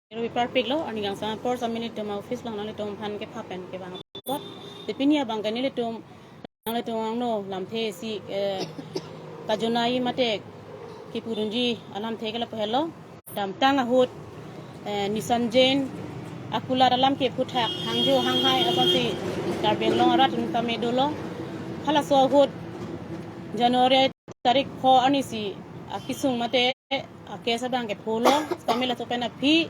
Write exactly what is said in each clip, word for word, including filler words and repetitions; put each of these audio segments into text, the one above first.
Ero iparpik lo, arni kangsam apor sami nelitum office along nanglitum aphan kepha pen kevang apot. Te pini abang ke nelitum nanglitum angno lamthe isi, eh, kajunai mate kipudunji alamthe ke lapu helo. Damtang ahut, eh, Nissan Jain akulat alam ke aphuthak hangjo hanghai asonsi Karbi Anglong arat tame dolo. Halaso ahut January tarik pho arnisi akesung mate akes abang ke pholo, sitame laso pen aphi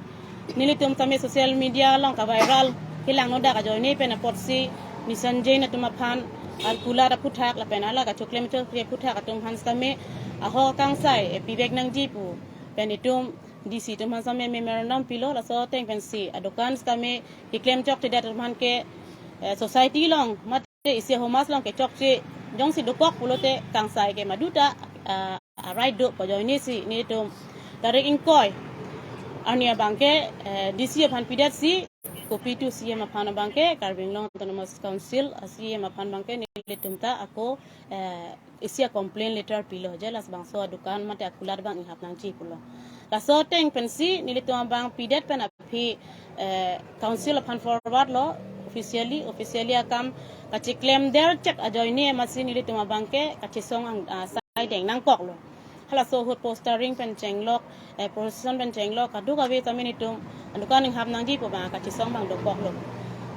nelitum sitame social media along ka-viral kelangno dak ajoine pen apotsi Nissan Jain atum aphan akulat aphuthak lapen hala kachoklem chokre aphuthak atum aphan sitame ahok akangsai, eh, pivek nangji pu pen itum D C atum aphan sitame memorandum pilo. Laso ateng pensi adokan sitame keklem chokchedet atum aphan ke, eh, society along mate isi ahormu along kechokche jongsi dokok pulote kangsai ke maduta, ah, a-right do pu ajoinesi nelitum tarik ingkoi arni abang ke, eh, D C aphan pidetsi kopi tu C M aphan abang ke, Karbi Anglong Autonomous Council, ah, C M aphan abang ke nelitum ta ako, eh, isi a-complaint letter pilo je labangso adokan mate akulat abang inghap nangji pulo. Laso ateng pensi nelitum abang pidet pen aphi, eh, council aphan forward lo officially, officially akam kacheklem der chek ajoine amatsi nelitum abang ke kachesong ang, ah, saideng nangkoklo. Halaso ahut postering pen chenglok, eh, procession pen chenglok, kadokave sitame nelitum adokan inghap nangji pu abang kachesong abang dokoklo.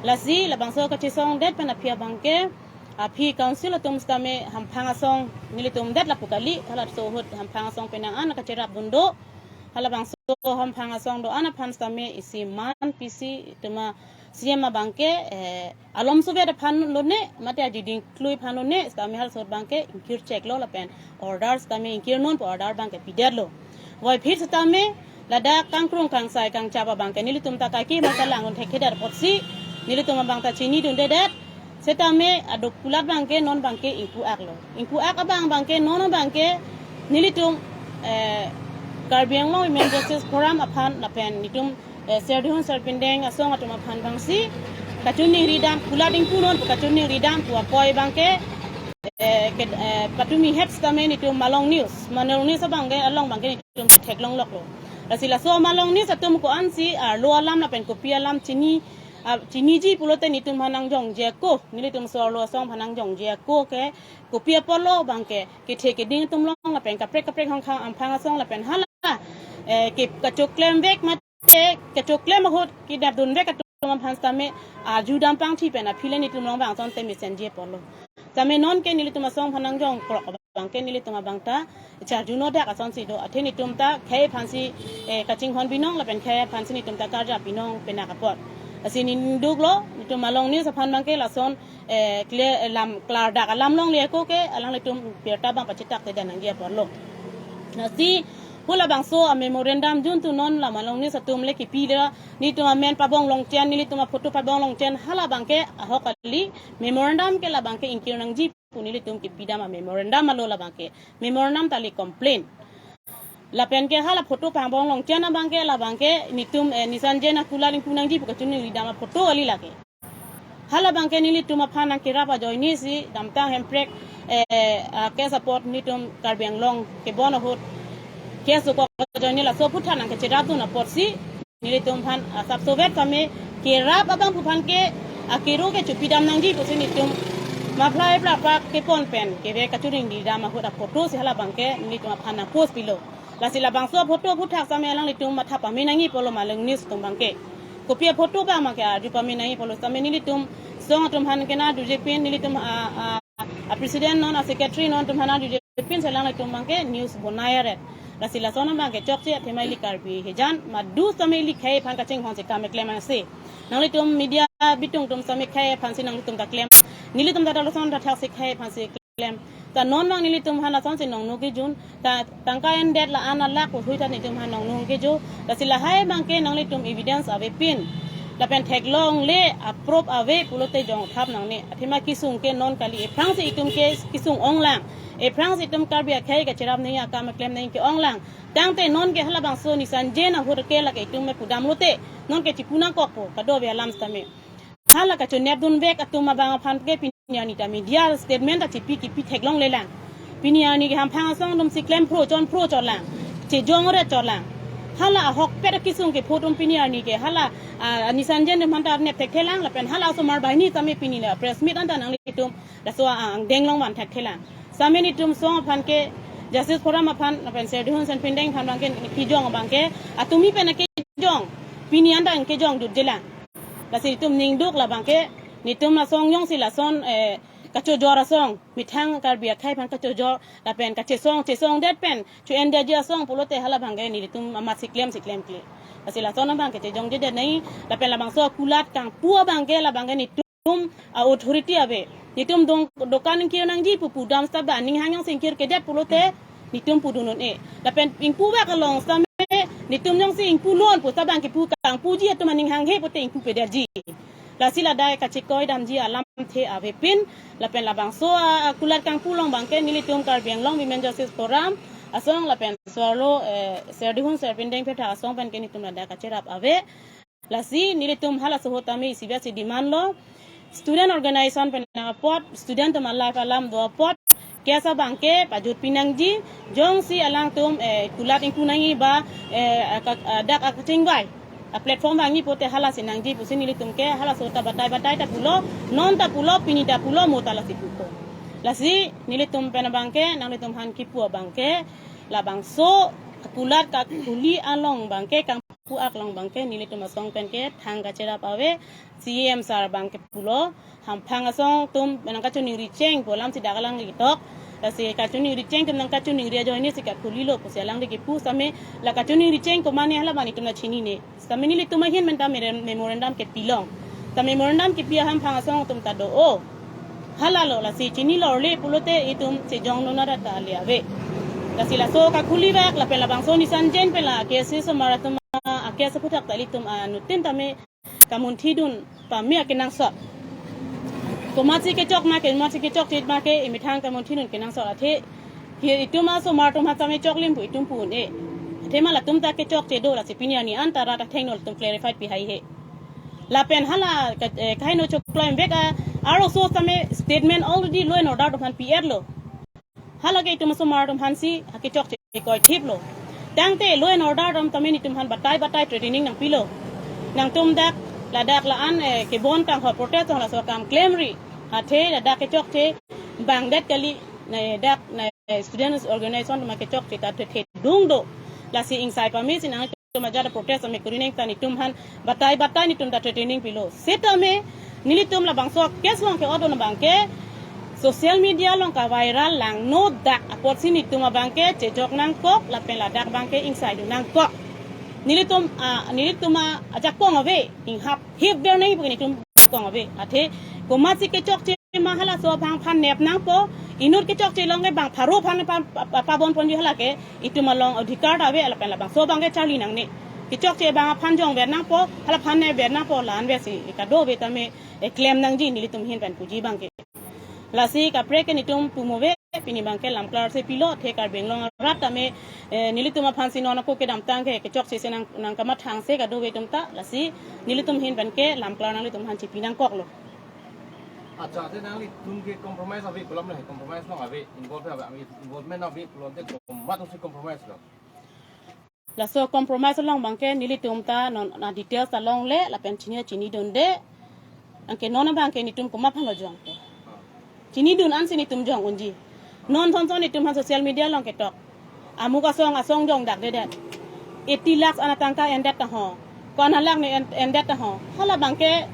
Lasi labangso kachesong det pen aphi abang ke, aphi council atum sitame hamphang asong nelitum det lapu kali, halaso ahut hamphang asong penang an kacherapdun do. Halabangso hamphang asong do-an aphan sitame isi man pisi itum a-C M abang ke, eh, alom soviet aphan lone mate ajiding klui aphan lone sitame halaso abang ke ingkir cheklo lapen order sitame ingkir non pu order abang ke pidetlo. Voiphit sitame ladak kangkrung kangsai kangchap abang ke nelitum ta kaike mata lang un thekthedet apotsi nelitum abang ta chinidundedet. Setame adokulat abang ke non abang ke ingpu-ak lo. Ingpu-ak abang abang ke non abang ke nelitum, eh, Karbi Anglong Women Justice Forum aphan lapen nelitum, eh, Serdihun Serpindeng asong atum aphan abangsi kachiningri dam, kulat ingpu non pu kachiningri dam pu apoi abang ke, eh, ke, eh, patumi het sitame nelitum Malong News, Malong News abang ke along abang ke nelitum theklongloklo. Lasi laso Malong News atum ko-ansi arlo alam lapen kopi alam chini, ah, chiniji pulote nelitum aphan nangjongje ako, nelitum so-arlo asong aphan nangjongje ako ke kopi apotlo abang ke kethe keding atum along lapen kaprek kaprek hongkhang amphang asong lapen hala, eh, ke kachoklemvek mate kachoklemvek ahut kidapdunvek atum aphan sitame arjudam pangthi pen aphi le nelitum along abang asonte mesenji apotlo. Sitame non ke nelitum asong aphan nangjongkrok abang ke nelitum abang ta charjuno dak asonsi do. Athe nelitum ta khei aphansi, eh, kachinghon binong lapen khei aphansi nelitum ta karjap binong penak apot. Lasi neli duklo, nelitum Malong News aphan abang ke lason, eh, clear, eh, lam klardak alam longle ako ke alanglitum birta abang pachitak te dan nangji apotlo. Lasi halabangso a-memorandum juntu non la Malong News atum le kipi le nelitum amen pabong longchen, nelitum aphoto pabong longchen, hala abang ke ahok kali, memorandum ke labang ke ingkir nangji pu nelitum kipidam a-memorandum alo labang ke. Memorandum ta le complaint. Lapen ke hala photo pabong longchen abang ke labang ke nelitum, eh, Nissan Jain akulat ingpu nangji pu kachiningri dam aphoto kali lake. Hala abang ke nelitum aphan nangkerap ajoinesi damtang hemprek, eh, ah, case apot nelitum Karbi Anglong kebon ahut case dokok ajoine laso aphuthak nangkacherapdun apotsi nelitum aphan asap soviet kami kerap abang pu aphan ke akero ke chupidam nangji pusi nelitum maphlai plaprak kepon pen keve kachiningri dam ahut aphoto si hala abang ke nelitum aphan nangpost pilo. Lasi labangso aphoto aphuthak sitame alanglitum matha pame nangji apotlo Malong News atum abang ke. Kopi aphoto abang abang ke arju pame nangji apotlo sitame nelitum song atum aphan ke nangdujepin nelitum a, a, a-president non a-secretary non atum aphan nangdujepin si alanglitum abang ke news bonai aret. Lasi lason abang ke chokche athema ili Karbi hejan madu sitame ili khei aphan kachinghonsi kam keklem angse. Nanglitum media bitung atum sitame khei aphansi nanglitum ta klem. Nelitum ta lason ta thaksi khei aphansi klem. Ta non abang nelitum aphan asonsi nongno kejun. Ta tangka endet la an alak hui ta nelitum aphan nongno kejo. Lasi lahai abang ke nanglitum evidence avepin lapen theklongle a-proof ave pulote jongthap nangne. Athema kesung ke non kali, ephrangsi itum ke kesung onglang. Ephrangsi itum Karbi akhei kacherap nangji akam keklem nangji ke-onglang. Tangte non ke halabangso Nissan Jain ahut ke lake itum me pudam lote non ke chipu nangkokpo kadokave alam sitame. Hala kachonepdunvek atum abang aphan ke pini arni ta media statement ta chipi kipi theklonglelang. Pini arni ke hamphang asong atumsi klem phro chon phro chotlang. Chejong re chotlang. hala ahokpet akesung kepho atum pini arni ke hala, ah, Nisanjen atum aphan ta nep thekthelang lapen hala osomar banghini tame pini la press meet anta nanglitum laso angdeng along van thekthelang. Same nelitum asong aphan ke Justice Forum aphan lapen Serdihun Sarpindeng aphan abang ke kejong abang ke atumi pen akejong pini anta kejong jutjelang. Lasi nelitum ningduk labang ke nelitum asong jongsi lason, eh, kachojor asong, methang Karbi akhei aphan kachojor lapen kachesong, chesongdet pen cho-endetji asong pulote hala abang ke nelitum amat si klem si klemkle. Lasi lason abang ke chejongjedet nangji lapen labangso akulat kangpu abang ke labang ke nelitum a-authority ave. Nelitum dong dokan kir nangji pu pudam seta ba aning hang jongsi ingkirkedet pulote nelitum pudun un-e. Lapen ingpuvek along same nelitum jongsi ingpu non pu seta abang ke pu kangpuji atum aning hanghe pute ingpupedetji. Lasi ladak kachekoi damji alamthe avepin lapen labangso a, akulat kangpu along abang ke nelitum Karbi Anglong Women Justice Forum asong lapen so-arlo, eh, Serdihun Sarpindeng aphethak asong pen ke nelitum ladak kacherap ave. Lasi nelitum halaso ahut tame isi basi demand lo. Student organization pen apot, student atum a-life alam do apot, case abang ke pajutpi nangji, jongsi alangtum, eh, kulat ingpu nangji ba, eh, aka-, ah, dak akachingvai a-platform vangji pute halasi nangji pusi nelitum ke halaso ahut ta batai batai ta pulo, non ta pulo, pini ta pulo, mo ta lasi pupo. Lasi nelitum pen abang ke, nanglitum aphan kipu abang ke, labangso kulat kakhuli along abang ke, kangpu aklong abang ke nelitum asong pen ke thang kacherap ave. C E M sir abang ke pulo, hamphang asong atum nangkachoningri cheng pu alamsi dak alang ketok. Lasi kachoningri cheng atum nangkachoningri ajoine si kakhuli lo pusi alangli kepu same la kachoningri cheng komatne hala abang nelitum nangchinine. Same nelitum ahin pen ta mere-, memorandum kepilong. Ta memorandum kepi ahamphang asong atum ta do-o. Hala lo lasi chini lorle pulote itum chejong nona rata ale ave. Lasi laso kakhuli bak lapen labangso Nisanjen pen la K S A osomar atum a-case aphuthak ta ilitum anuttin tame kamunthidun pame akenangsot. Komatsi kechok ma ke, komatsi kechokche ma ke, imethang kamunthidun kenangsot athe. Hi itum asomar atum aphan tame choklim pu itum pu un-e. Athe ma latum ta kechokche do lasi pini arni anta rat athengno latum clarify pi haihe. Lapen hala ka, eh, kaheno choklo embek a, aro so tame statement already law and order atum aphan pi-et lo. Hala ke itum asomar atum aphansi akechokche koithip lo. Tangte law and order atum tame nelitum aphan batai batai threatening nangpilo. Nangtum dak ladak la-an, eh, kebon kanghon protest tong laso akam klemri. Athe ladak kechokche bangdet kali, na dak na students organization atum akechokche ta thethedung do. Lasi ingsai pame si nang itum ajat protest ame kuri neng ta nelitum aphan batai batai nelitum ta threatening pilo. Setame nelitum labangso case along ke-ot un abang ke social media along kaviral langno dak apotsi nelitum abang ke chejok nangkok lapen ladak abang ke ingsaidun nangkok. Nelitum, ah, nelitum ajakong ave, inghap hip ber nangji pu nelitum kong ave. Athe komatsi kechokche ma halaso abang aphan nep nangpo, inut kechokche along ke bang pharo aphan pa, pa, pa, pabon ponji hala ke itum along adhikar ta ave lapen labangso abang ke charli nangne. Kechokche abang aphan jongver nangpo, hala aphan nepver nangpo, la-an versi kadokave tame, eh, klem nangji nelitum ahin pen puji abang ke. Lasi kaprek ke nelitum pu mo ave, pini abang ke lamklar si pilo, athe Karbi Anglong arat tame, eh, nelitum aphansi non ako kedamtang ke kechokche si nang, nangkamathang si kadokave atum ta, lasi nelitum ahin pen ke lamklar nanglitum aphan chipi nangkoklo. Acha, athe nanglitum ke compromise ave, kolom le compromise long ave, involve ave, involvement ave, pulote komat si compromise lo. Laso compromise along abang ke nelitum ta non a-details ta longle lapen chini chinidunde. Anke non abang ke nelitum komat aphan lo jongpo. Chinidun ansi nelitum jong unji. Non thon thon nelitum aphan social media along ketok. Amuk asong asong jongdakdedet. Eighty lakhs an atangka endet ta ho. Ko-an alak ne en-, endet ta ho. Hala abang ke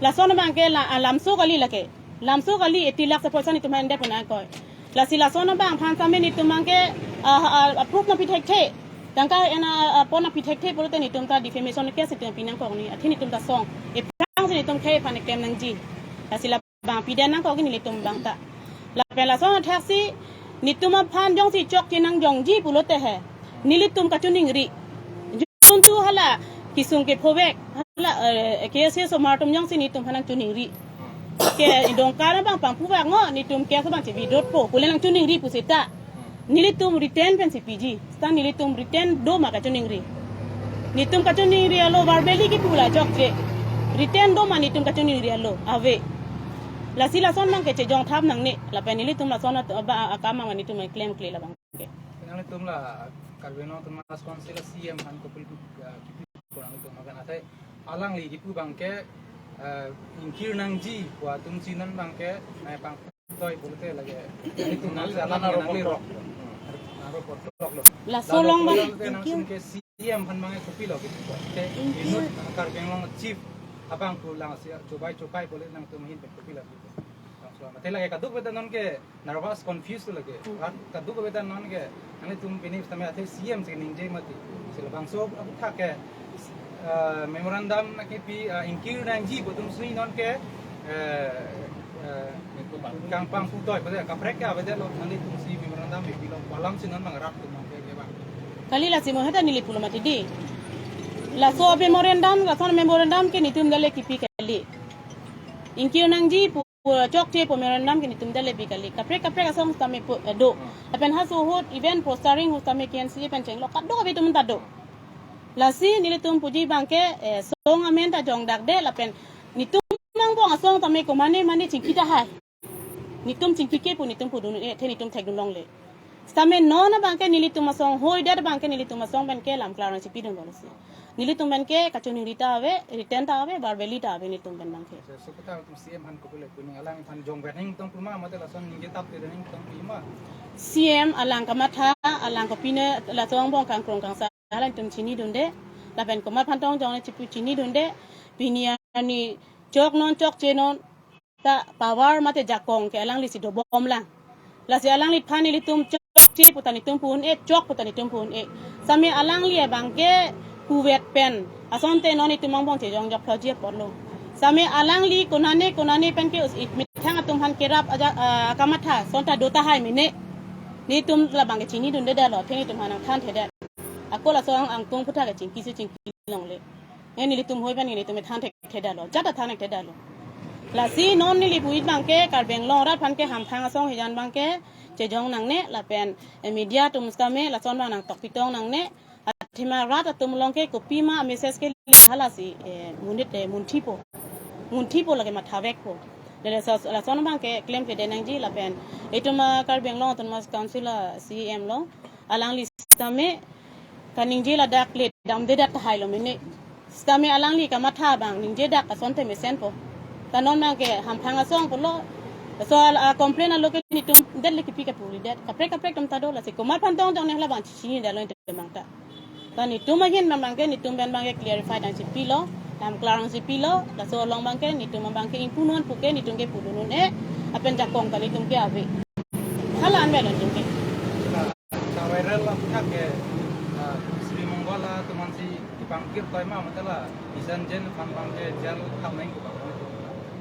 lason abang ke la, ah, lamso kali lake. Lamso kali eighty lakhs apoisa nelitum aphan endet pon nangkoi. Lasi lason abang aphan tame nelitum abang ke, ah, ah, ah, proof nangpi thekthe. Tangka en, ah, ah, pon nangpi thekthe pulote nelitum ta defamation case nelitum pi nangkok ni. Athe nelitum ta song. Ephrangsi nelitum khei aphan eklem nangji. Lasi la abang pida nangkok nelitum abang ta. Lapen lason athaksi nelitum aphan jongsi chokche nangjongji pulote he, nelitum kachoningri. Juntu hala kesung kephovek, hala, eh, K S A osomar atum jongsi nelitum aphan nangchoningri. Ke Dongkar abang pangpuvek ngo, nelitum case abang che-withdraw po, pule nangchoningri pu seta. Nelitum written pensi piji, seta nelitum written do ma kachoningri. Nelitum kachoningri alo, verbally kipu la chokche. Written do ma nelitum kachoningri alo, ave. Lasi lason abang ke chejong thap nangne, lapen nelitum lason at-, ba, akam abang nelitum klemkle labang ke. Nanglitum la Karbi Anglong Autonomous Council C E M aphan kopilo, ah, kipi kurang itu makan atai alangli kipu abangke, ah, ingkir nangji pu atum si non abangke nai pangtoi pulote lagi itu nang si alang nang aro rok. Nang aro rok lo. Laso along abang lalu te nang ingkir sungke C E M aphan abangke kopilo kipu. Te ingkir inut Karbi Anglong chief abang pu lang si chobai chobai pulote nangtum ahin pen kopilo kipu. Langsung mate lagi kadokave ta non ke nervous, confused lagi. Hmm. Rat kadokave ta non ke nanglitum pini tame athe C E M si ningje mati. Si labangso aputhak ke, eh, memorandum nangkipi, eh, ingkir nangji pu atum si non ke, eh, eh, kangpang putoi pada kaprek ke avedetlo nanglitum si memorandum pipilo pu alam si non abang rat atum ke ke abang. Kali lasi mo heta neli pulo mati dei. Laso memorandum, laso memorandum ke netum dale kipi kali. Ingkir nangji pu pu chokche pu memorandum ke netum dale pi kali. Kaprek kaprek asong tame pu, eh, do. Hmm. Lapen halaso ahut event postering ahut tame K N C A pen chenglo kadokave atum ta do. Lasi nelitum puji abangke, eh, song amen ta jongdakde lapen netum angbong asong tame komane mane chingki tahai. Netum chingki ke pu netum pudun, eh, the netum thekdun longle. Sitame non abangke nelitum asong hoidet abangke nelitum asong pen ke lam klar nangchipidun bom si. Nelitum pen ke kachiningri ta ave, written ta ave, verbally ta ave nelitum pen abangke. So, so kota atum C E M aphan kopilo pu ning alangphan jongvet nangtong pu ma mate lason ningje tap te nangtong pu ma. C E M alang kamatha, alang kopine laso angbong kangkrong kangsa alangtum chinidunde. Lapen komat aphan tong jong chipu chinidunde. Pini arni chok non chokche non ta power mate jakong ke alangli si dobom lang. Lasi alangliphan nelitum chokche pu ta netum pu un-e, chok pu ta netum pu un-e. Sitame alangli abangke puvet pen asonte non netum angbong chejong jok throji apotlo. Sitame alangli konane konane pen ke us-, it methang atum aphan kerap aja, ah, kamatha asonta do tahai mene. Netum labangke chinidundedetlo, the netum aphan nangthanthedet. Ako laso ang angtung aputhak ke chingki si chingki longle. Nge nelitum hoi pen nelitum thanthekthedetlo. Jat thanthekthedetlo. Lasi non neli pu-ik abangke Karbi Anglong rat aphan ke hamphang asong hijan abangke chejong nangne lapen, eh, media atum sitame lason abang nangtokpitong nangne. Athema rat atum along ke kopima message kele halasi, eh, monit, eh, munthipo. Munthipo lake mathavekpo. Lele sos-, lason abangke klemkledet nangji lapen itum, ah, Karbi Anglong Autonomous Council, ah, C E M lo. Alangli sitame kaningje ladak le damdedet tahai lo mene. Sitame alangli kamatha abang ningjedak asonte mesenpo. Ta non abangke hamphang asong pulo. So, ah, complain alo ke netum det le kipi ke pulidet. Kaprek kaprek atum ta do lasi komat aphan tong jong ne halabang chinidetlo netum abang ta. Ta netum ahin abangke netum pen abangke clarify nangchipilo, lam klar nangchipilo, laso along abangke netum abangke ingpunon puke netum ke pudun un-e, lapen jakong kali netum ke ave. Hala an avelo netum ke. Sa viral aputhak ke, ah, Sri Mongol atum aphan si kepangkir toi ma mate la Nissan Jain aphan abangke jail thap nangji pu abang ke,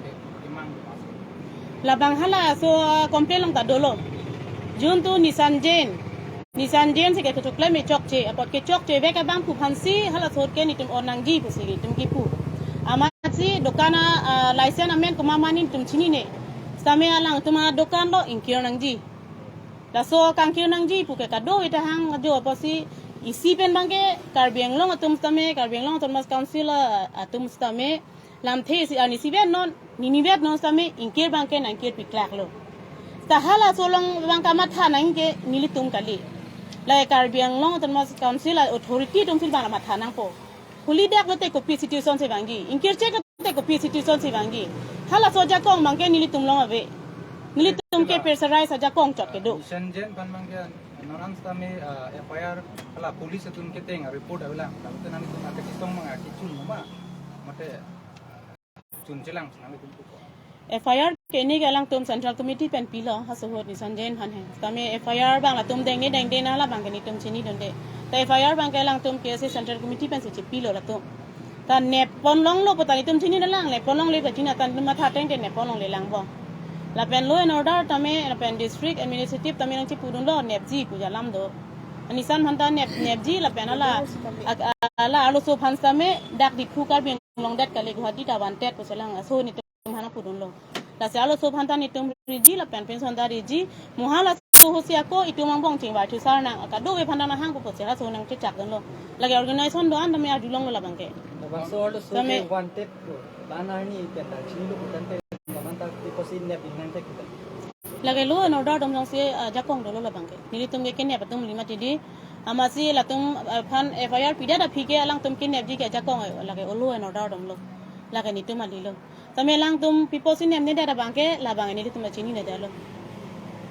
ke, kemang pu abang. Labang halaso, ah, complaint along ta dolo. Jun tu Nissan Jain. Nissan Jain si ke kechoklem e chokche, apot kechokche vek abang pu aphan si halaso ahut ke netum on nangji pusi netum kipu. Amatsi dokan a, ah, license amen komat ma netum chinine. Sitame alangtum adokan lo ingkir nangji. Laso kangkir nangji pu ke kadokave ta hang ajo apotsi isi pen abangke Karbi Anglong atum sitame, Karbi Anglong Autonomous Council, ah, atum sitame lamthe isi arni isivet non, ninivet non sitame ingkir abangke nangkir piklaklo. Ta halaso along abang kamatha nangke nelitum kali. La Karbi Anglong Autonomous Council a authority atum si abang matha nangpo. Holidak lote kopi situation si vangji. Ingkir chek lote kopi situation si vangji. Halaso ajakong abangke nelitum along ave. Nelitum ke pressurize ajakong chot kedo. Nissan Jain aphan abangke non an sitame, ah, F I R hala police atum keteng report avelang. Lalu te nanglitum ake kisong abang ake chun ma. Mate chun chelang nanglitum ko. F I R ke neli ke alangtum Central Committee pen pilo, halaso ahut Nissan Jain aphan he. Sitame F I R abang latum dengne dengde na labang ke netum chinidunde. Ta F I R abangke alangtum K S A Central Committee pen si chipilo latum. Ta nep pon longlo pu ta netum chininelang, nep pon longle ta chini ta netum matha tengte nep pon longle lang bo. Lapen law and order tame, lapen district administrative tame nangchipudunlo nepji pu alam do. Nissan aphan ta nep, nepji lapen hala, ak-, hala arloso aphan sitame dak Diphu Karbi Anglong det kali, Guwahati ta wanted pusi lang aso netum aphan pudunlo. Lasi arloso aphan ta netum riji lapen pension ta riji. Mo halaso ahut si ako itum angbong chingvai thusar nang, kadokave aphan ta nanghangpo pusi halaso nangchechakdunlo. Lake organization do-an tame arjulonglo labangke. Labangso arloso tame ke wanted pu, la-an arni pen ta chinilo pu tangte, laman ta iposi nep nangthek pu ta. Lake law and order atum jongsi, ah, ajakong dolo labangke. Nelitum ke kenep atum lima tidi. Amatsi latum aphan F I R pidet aphi ke alangtum kenepji ke ajakong lake law and order atum lo. Lake netum kali lo. Tame alangtum pi apotsi nepnedet abang ke labang nelitum chininedetlo.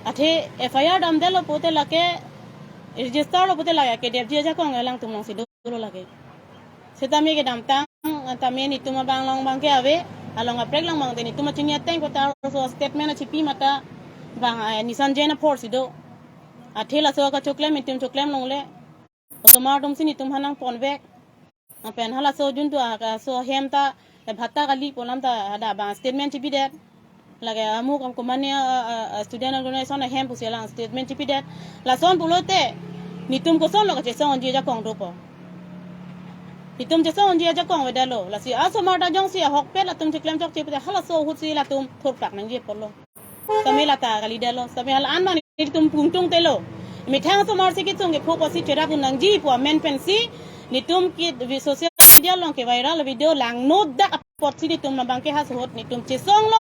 Athe F I R damdetlo pulote lake register lo pulote lake kenepji ajakong alangtum alongsi dolo lake. Setame kedamtang tame netum abang along abang ke ave, along kaprek along abang te netum chini ateng puta so statement chipi mata bang, eh, Nissan Jain apor si do. Athe laso kachoklem netum choklem longle. Osomar atumsi netum aphan nangponvek. Lapen halaso juntu a, a, so hem ta, eh, bhatta kali pu alam ta ada bang statement chipidet. Lake amuk komane, a, a, a, student organization ahem pusi alang statement chipidet. Lason pulote netum kosonlo kachesongji ajakong dopo. Netum chesongji ajakong avedetlo. Lasi osomar ta jongsi ahokpet latum cheklem chokche pulote halaso ahutsi latum thurplak nangji apotlo. Tame lata kalidetlo. Tame hala-an abang netum pungtungtelo. Methang osomar si kechung kepho apotsi cherap un nangji pu amen pensi netum ke vi-, social media along ke viral video langnodak apotsi netum abang ke halaso ahut netum chesonglo.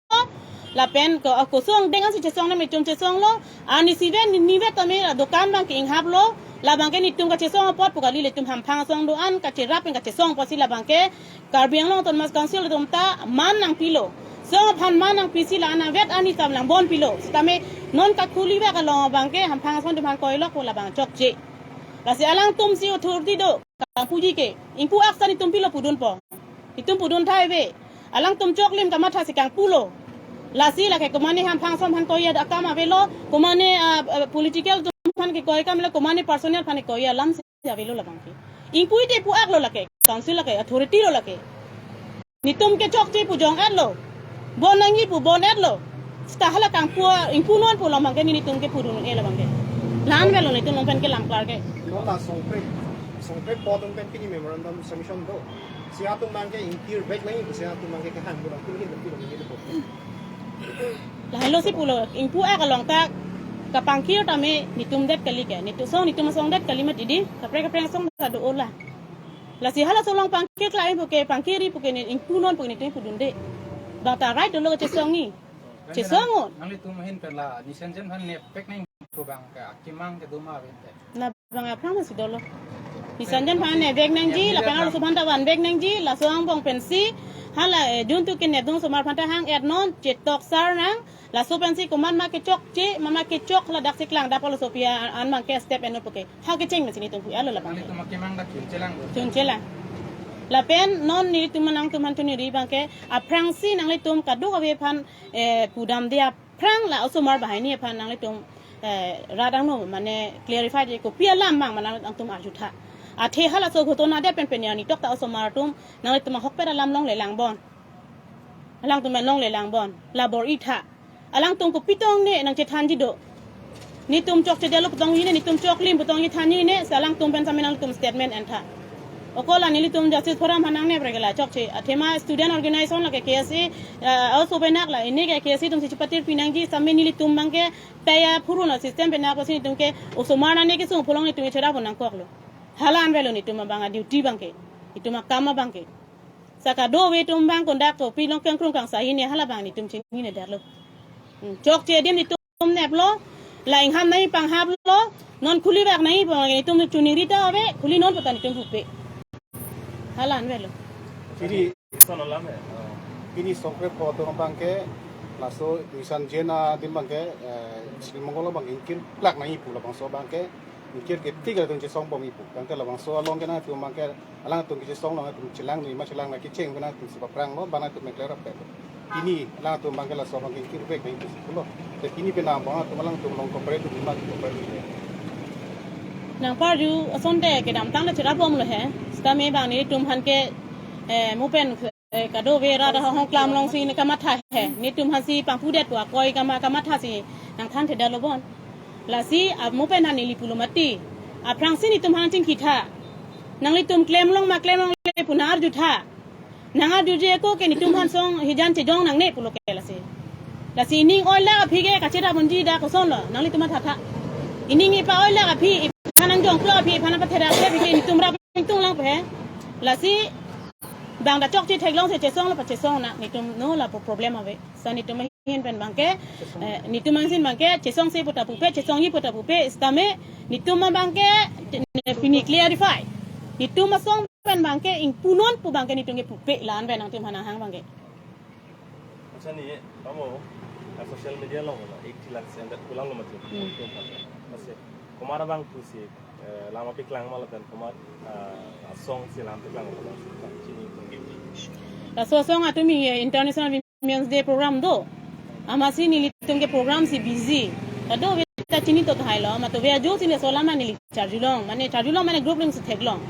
Lapen ko, kosong deng ansi chesong na netum chesonglo. Arnisi vet ni, ni vet tame dokan abang ke inghaplo. Labang ke netum kachesong apot pu kali, netum hamphang asong do-an kacherap pen kachesong apotsi labang ke Karbi Anglong Autonomous Council atum ta man nangpilo. Song aphan man nangpisi la-an avet arni tam langbonpilo. Setame non kakhuli vek along abang ke hamphang asong atum aphan koilok pu labang chokche. Lasi alangtumsi authority do kangpuji ke. Ingpu ak sa netum pilo pudunpo. Netum pudun thai ave. Alangtum choklim kamathasi kangpulo. Lasi lake komane hamphang asong aphan koi akam avelo, komane, ah, ah, political atum aphan kekoi akam lo, komane personal aphan kekoi alamsi avelo labang ke. Ingpu ite pu ak lo lake, council lake, authority lo lake. Netum ke chokche pu jong-etlo. Bon nangji pu bon-etlo. Seta hala kangpu, ingpu non pu labang ke netum ke pudun-e labang ke. La-an avelo netum along pen ke lam klar ke. Non la Songpre, Songpre po atum pen pini memorandum submission do. Si atum abang ke ingkirvek nangji, si atum abang ke kehang pu abang pini pini pini pini. Lahenlo si pulo, ingpu ak along ta kapangkir tame netum det kali ke, netum asong, netum asong det kali mati di, kaprek kaprek asong ta do-o la. Lasi halaso along pangkir klemji puke, pangkirji puke ne ingpu non puke netum pudunde. Bang ta right dolo chesongji. Chesong o. Nanglitum ahin pen la Nissan Jain aphan nepvek nangji pu abang ke akemang kedo ma ave te. Labang aphrang si dolo. Nissan Jain aphan nepvek nangji, lapen arloso aphan ta vanvek nangji, laso angbong pensi, hala, eh, juntu kenepdun osomar aphan ta hang-et non, chetok sar nang, laso pensi komat ma kechokche, ma ma kechok ladak si klangdap arloso pi an abang ke step en puke. Ha kecheng pensi netum pu alo labang. Nanglitum akemang dak chunchelang do. Chunchelang. Lapen non nelitum nangtum aphan choningri abang ke, aphrangsi nanglitum kadokave aphan, eh, pudamde aphrang la osomar banghini aphan nanglitum, eh, rat angno mane clarify de kopi alam abang ma nangtum arjutha. Athe halaso ghotona det pen pen ya netok ta osomar atum nanglitum ahokpet alam longle langbon. Alangtum longle langbon. La bor-itha. Alangtum kopi tong ne nangchethanji do. Netum chokchedetlo pu tongji ne, netum choklim pu tongji thanji ne, si alangtum pen sami nangtum statement entha. Okola nelitum Justice Forum aphan nangnep regela chokche. Athema student organization lake K S A, eh, also penak la, ini ke K S A atumsi chepatir pinangji, sami nelitum abang ke, taya phuruna system penak pusi netum ke, osomar nane kesung pulong netum cherap un nangkoklo. Hala-an avelo netum abang a-duty abang ke. Netum akam abang ke. Saka do ave atum abang kondak kopi long kangkrung kangsahi ne hala abang netum chininedetlo. Hmm, chokche adim netum neplo, la ingham nangji panghaplo, non khulivek nangji pu netum choningri ta ave, khuli non puta netum pupe. Hala-an avelo. Pini, pini Songpre po atum abang ke, laso Nissan Jain adim abang ke, eh, Sri Mongol abang ingkirplak nangji pu labangso abang ke, ingkir ke tik atum chesongbomji pu. Abang ke labangso along ke nangtum abang ke alangtum kechesong nangtum chelang ni ma chelang na kecheng ke nangtumsi papranglo, bang nangtum mekler apet. Pini alangtum abang ke laso abang ke ingkirvek nangji pusi pulo. Te pini penang abang nangtum alangtum along cooperate ma cooperate. Nangparju asonte kedamtang ta cherapbomlo he. Setame bang netum aphan ke, eh, mupen, eh, kadokave rat ahong klam alongsi ne kamatha he. Netum aphansi pangpudet pu akoi kama, kamathasi nangthanthedetlo bon. Lasi, ah, mupen aphan neli pulo mati. Aphrangsi netum aphan chingkitha. Nanglitum klem long ma klem longle pu nang-arjutha. Nang-arjuje ako ke netum aphan song hijan chejong nangne pulo ke lasi. Lasi ining oilak aphi ke kacherap unji dak kosonlo, nanglitum mathatha. Ining ipa oilak aphi, iphan nangjongplo aphi, iphan nangpatherak aphi ke netum rap ingtung lang pe. Lasi bang ta chokche theklongsi chesonglo pachesong nang, netum no lapu problem ave. Sa netum ahin pen abangke, eh, netum ahin abangke chesongse pu ta pupe, chesongji pu ta pupe, sitame netum abangke, eh, pini clarify. Netum asong pen abangke ingpunon pu abangke netum ke pupe, la-an pen nangtum aphan nanghang abangke. Accha, ne, pamo, ah, social media along na eighty lakhs endetpo lang lo mati. Hmm. Netum aphan. Masi, komat abang pusi, eh, alam paklang ma lapen komat, ah, asong si alam paklang ma, chini tungki. Laso asong atum, eh, International Women's Day program do. Amatsi nelitum ke program si busy. Kadokave ta chini to tahai lo, mathave ajo si laso alam neli charjulong, mane charjulong mane group along si theklong.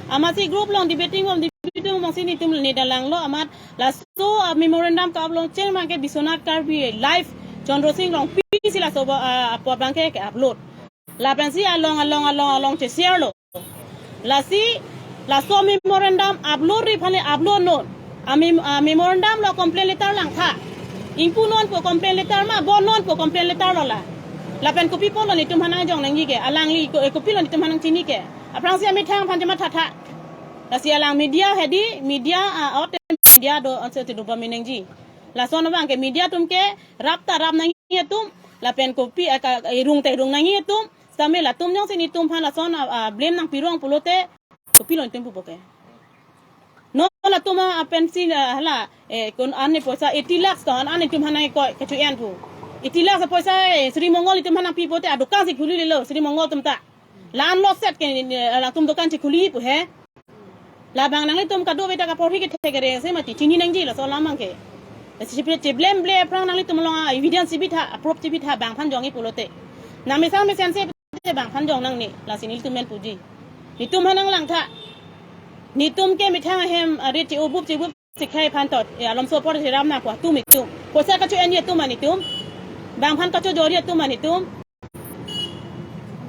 Amatsi group along debating bom, debating bomsi netum ne dalang lo, amat laso, ah, memorandum ka-upload chen abangke Biswanath Karbi Live Chandra Sing Rongpi si laso ba, ah, apo abangke ke-upload. Lapensi along, along, along, along che-share lo. Lasi, laso memorandum upload ri aphan le upload non. A mem-, a memorandum lo complaint letter langtha. Ingpunon pu complaint letter ma, bonnon pu complaint letter lo la. Lapen kopi pulo netum aphan nangjong nangji ke, alangli ko, eh, kopilo netum aphan nangchini ke. Aphrangsi amethang aphan chemathatha. Lasi alang media hedi, media, ah, out media do, anse te do ba menengji. Lason abangke media atum ke rap ta rap nangji atum, lapen kopi, ah, ka, irung ta irung nangji atum, sitame latum jongsi netum aphan lason, ah, ah, blame nangpirong pulote, kopilo netum pupo ke. Non latum, ah, pensi, ah, hala, eh, kon an ne poisa eighty lakhs to, an, an netum aphan nangkoi, kacho-en pu. Eighty lakhs poisa, eh, Sri Mongol netum aphan nangpi pulote, adukan si khuli lelo, Sri Mongol atum ta. La-an lo set ke, eh, latum dukan si khuli pu he. Labang nanglitum kadokave ta kaporhi kethek kereng se mati chini nangji laso alam abangke. Lasi chepi cheblem ble aphrang nanglitum along a-evidence chebitha, a-proof chebitha bang aphan jongji pulote. Nang mesen mesen se bang aphan jong nangne, lasi nelitum men puji. Netum aphan nanglangtha. Netum ke methang ahem arit che-obup chebup sikhai aphan tot, eh, alom support si ram nangpo atum netum. Poisa kacho-enji atum ma netum. Bang aphan kachojorji atum ma netum.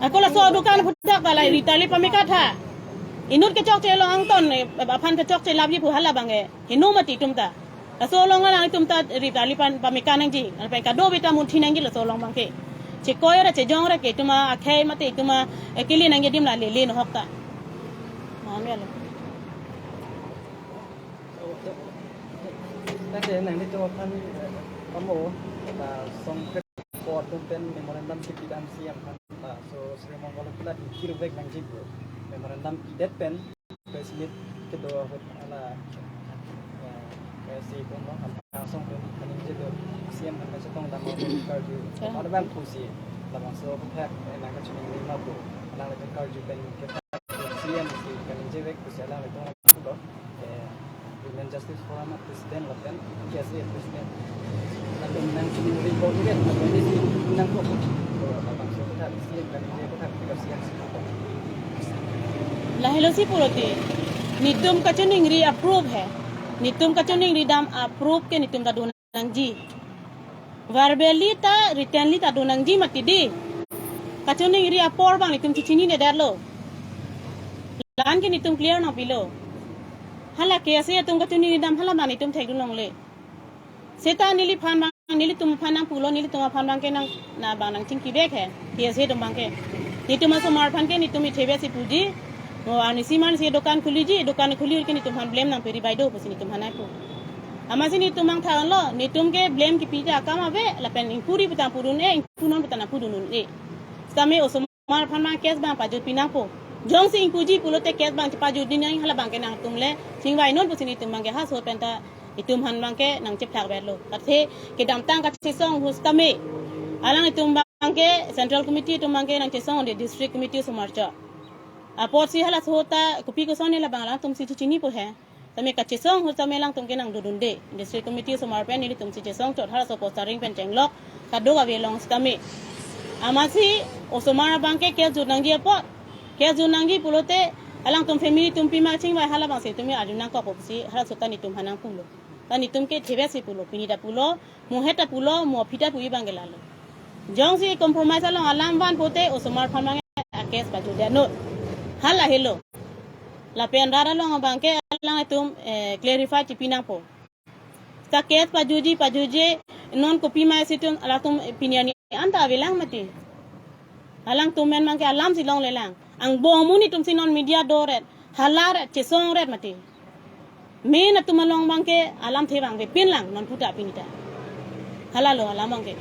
Ako laso dukan aphuthak ta la ri ta li pameka tha. Inut kechokche along angton, eh, aphan kechokche lapji pu hala abangke. Heno mati itum ta. Laso along la nangtum ta ri ta li pan pameka nangji. Lapen kadokave ta munthi nangji laso along abangke. Chekoi ra chejong ra ke itum akhei mate itum, eh, kili nangji adim la lele nohok ta. Mame alo. Tangte nanglitum aphan, eh, pamo, la song kre po atum pen memorandum kipi dam C M aphan, laso Sri Mongol aphan la dikir vek nangji pu. Memorandum pidet pen press meet kedo ahut hala, eh, eh, si pon lo, hala song pen kaningje do C M aphan kachetong dam karju. Ya. Pada bang pusi, labangso aphuthak, eh, nang kachiningri ma pu. Hala le karju pen ke C M si kaningje vek pusi hala le tong do. Eh, Women Justice Forum a President lapen K S A President. Lapen nangchiningri ko ire, lapen isi nangkok. Ko labangso aphuthak C M kaningje aphuthak P W C M C ko. Lahelo si pulote. Netum kachiningri a-proof he. Netum kachiningri dam a-proof ke netum ta do nangji. Verbally ta, writtenly ta do nangji mati di. Kachiningri apor abang netum chechinine detlo. La-an ke netum clear nangpilo. Hala K S A atum kachiningri dam hala abang netum thekdun longle. Seta neliphan abang, nelitum aphan nangpulo, nelitum aphan abangke nang, na abang nangchingki vek he. K S A atum abangke. Netum asomar aphan ke netum ithebe si puji. Mo anisi man si dukan khuliji, dukan khuli ke netum aphan blame nangpiri bai do pusi netum aphan nangpu. Amatsi netum nangthan lo, netum ke blame kipi ta akam ave, lapen ingpuri pu ta pudun-e, ingpunon pu ta nangpudun-e. Sitame osomar aphan abang case abang pajutpi nangpo. Jongsi ingpuji pulote case abang chepajutji nang hala abangke nangtum le chingvainon pusi netum abangke ha so pen ta itum aphan abangke nangchephlak verlo. Athe kedamtang kachesong ahut sitame alanglitum abangke Central Committee atum abangke nangchesong de District Committee osomar chot. Apotsi halaso ta kopi koson ne labang alangtum si chinipo he. Tame kachesong ahut tame alangtum ke nangdodunde. District Committee osomar pen nelitum si chesong chot halaso postaring pen chenglok kadokave along sitame. Amatsi osomar abangke case jut nangji apot. Case jut nangji pulote alangtum family atum pima chingvai hala abangsi tumi arju nangkok pusi halaso ta netum aphan nangpulo. Ta netum ke thebe si pulo, pini ta pulo, muhet ta pulo, mo aphi ta puji abangke lalo. Jongsi compromise along alam van pote osomar aphan abang a-case pajutdet non. Hala helo. Lapen rat along abangke alangtum, eh, clarify chipi nangpo. Ta case pajutji, pajutje, non kopima si itum alangtum pini arni anta avelang mati. Alangtum men abangke alam si longlelang. Angbong amonit atum si non media doret, halaret, chesongret mati. Main atum along abangke alamthe abang avepinlang non puta pini ta. Halalo, hala abang ke.